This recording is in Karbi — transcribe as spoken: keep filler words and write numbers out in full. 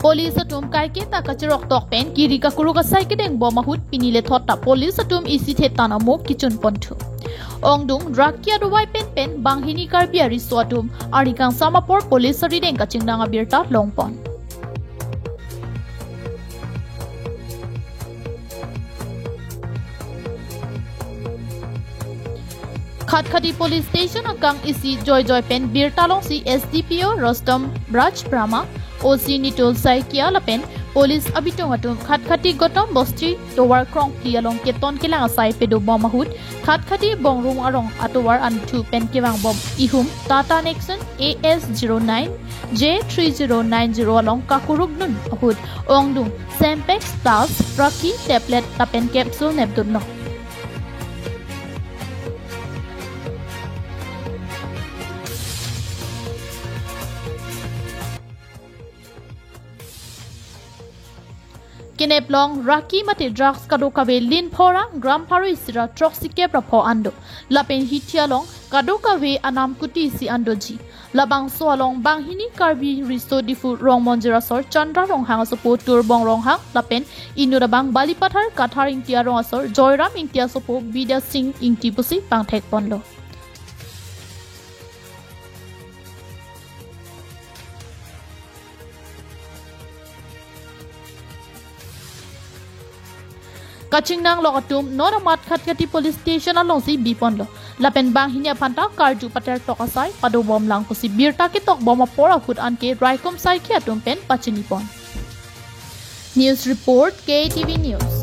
Police atum kaiketa kachirok tok pen kiri kakuruk asai kedeng bom ahut pini lethot ta police atum isi thetan amo kichun ponthu. Ongdung Raki adovai pen pen banghini Karbi ariso atum arni kangsam apor police arideng kachingnang abirta longpon. Khatkhati Police Station akang isi joijoi pen birta longsi S D P O Rustom Raj Brahma, O C Nitul Saikia lapen police abitung atum Khatkhati Gotom Bosti tovar krongphli along keton kelang asai pedo bom ahut Khatkhati Bongrung arong atovar anthu pen kevang bom ihum Tata Nexon A S zero nine J three zero nine zero along kakuruk dun ahut ongdung Sempex Plus, Raki, tablet lapen capsule nepdunlo. Keneplong Raki mate drugs kadokave lin phorang gram pharo isi ra throksi kep ra pho an do. Lapen hithi along kadokave anam kuti isi an doji. Labangso along banghini Karbi riso Diphu Rongmonjir asor Chandra Ronghang asopo Turbong Ronghang lapen inut abang Balipathar Kathar Ingti arong asor Joyram Ingti asopo Bidya Singh Ingti pusi pangthek ponlo. Kachingnang lok atum non amat Khatkhati Police Station alongsi biponlo. Lapen banghini aphanta karju pater tok asai pado bom lang pusi birta ketok bom apor ahut anke raikom saikhi atum pen pachini pon. News report, K T V News.